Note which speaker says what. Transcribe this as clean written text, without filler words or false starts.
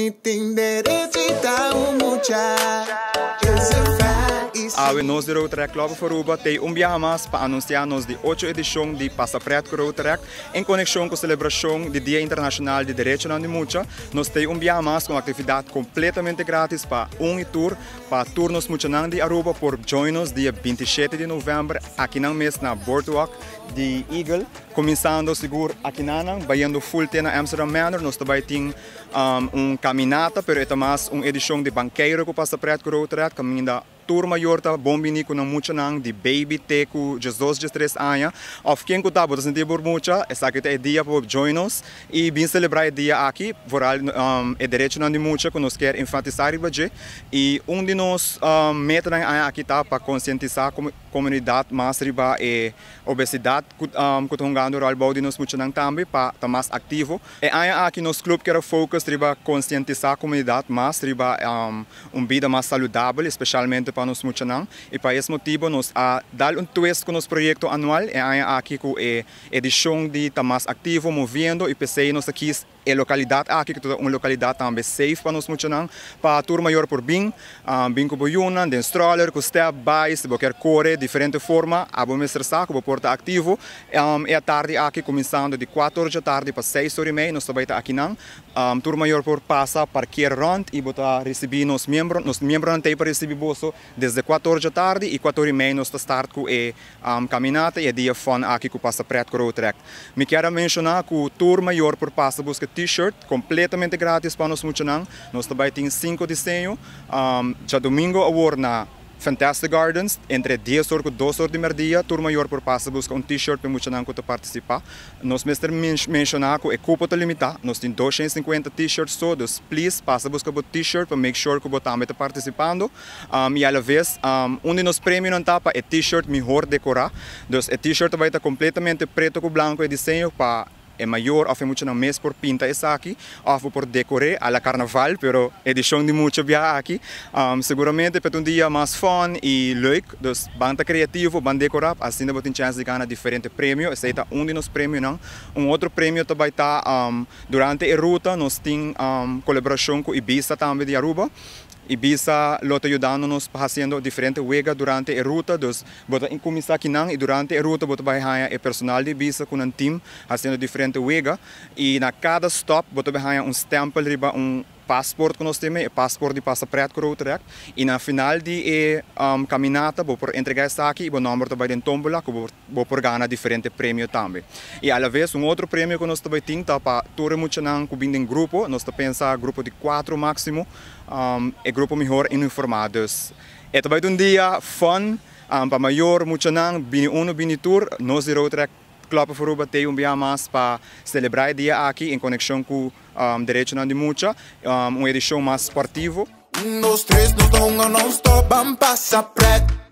Speaker 1: Mi tin derechi ta un mucha. It's a fact.
Speaker 2: Awe nos di Rotaract Club of Aruba t'ey un biaha mas pa anuncia nos di ocho edicion di Pasa Pret cu Rotaract en conexion cu celebracion di Dia Internacional di Derechonan di Mucha. Nos t'ey un biaha mas cu un actividad completamente gratis pa un y tur, pa tur nos muchanan di Aruba por join nos dia 27 di november akinan mes na Boardwalk di Eagle. Cuminsando sigur akinanan, bayendo full te na Amsterdam Manor, nos ta bay tin un caminata, pero e ta mas un edicion di bankeiro cu pasa pret cu Rotaract, caminda tur mayor ta bon bini cu nan muchanan di baby te cu 12, 13 aña, of ken cu ta bo ta sinti por mucha, esaki ta e dia pa bo join nos y bin celebra e dia aki, vooral e derechonan di mucha cu nos kier enfatisa riba dje. Y un di nos metanan e aña aki ta pa concientisa comunidad mas riba e obesidad cu ta hungando rol bou di nos muchanan tambe pa ta mas activo. E aña aki nos club kier a focus riba concientisa comunidad mas riba un bida mas saludabel, especialmente pa nos muchanan, y pa es motibo nos a dal un twist cu nos proyecto anual e aña aki cu e edicion di ta mas activo, moviendo, y p'esey nos a kies e localidad aki, cu ta un localidad tambe safe pa nos muchanan, pa tur mayor por bin cu bo yiunan, den stroller, cu step, bike, si bo kier core, diferente forma, abo mester sa cu bo por ta activo. E atardi aki, cuminsando di 4 or di atardi pa 6 or y mei, nos ta bay ta akinan. Tur mayor por pasa, parkeer rond y bo ta ricibi nos miembro, nos miembronan t'ey pa ricibi boso desde 4 or di atardi, y 4 or y mei nos ta start cu e caminata y e dia fun aki cu pasa pret cu Rotaract. Mi kier a menciona cu tur mayor por pasa busca t-shirt completamente gratis pa nos muchanan. Nos ta bay tin 5 diseño. Diadomingo awor na Fantastic Gardens, entre 10 or cu 2 or di merdia, tur mayor por pasa busca un t-shirt pa muchanan cu ta participa. Nos mester menciona cu e cupo ta limita, nos tin 250 t-shirts so, dus please pasa busca bo t-shirt pa make sure cu bo tambe ta participando. Y a la vez, un di nos premionan ta pa e t-shirt mihor decora. Dus e t-shirt ta bay ta completamente preto cu blanco e diseño pa e mayor of e muchanan mes por pinta esaki, of por decore a la carnaval, pero edicion di mucha bia aki. Seguramente pa un dia mas fun y leuk, dus ban ta creativo, ban decora, asina bo tin chance di gana diferente premio. Esey ta un di nos premionan. Un otro premio ta bay ta durante e ruta, nos tin colaboracion cu Ibisa tambe di Aruba. Ibisa lo ta yudando nos haciendo diferente wega durante e ruta, dus bo ta cuminsa akinan y durante e ruta bo ta bay haya e personal di Ibisa cu nan team haciendo diferente wega, y na cada stop bo ta bay haya un stempel riba un paspoort cu nos tin, e paspoort di pasa pret cu Rotaract, y na final di e caminata bo por entrega esaki y bo nomber ta bay den tombola cu bo por gana diferente premio tambe. Y a la vez un otro premio cu nos ta bay tin ta pa tur e muchanan cu bin den grupo, nos ta pensa grupo di 4 maximo, e grupo mihor uniforma. Dus e ta bay un dia fun, pa mayor, muchanan, bini uno, bini tur. Nos di Rotaract Club of Aruba t'ey un biaha mas pa celebra e dia aki en conexion cu derechonan di mucha, un edicion mas sportivo.
Speaker 1: Un, dos, tres, nos ta hunga non-stop, ban pasa pret.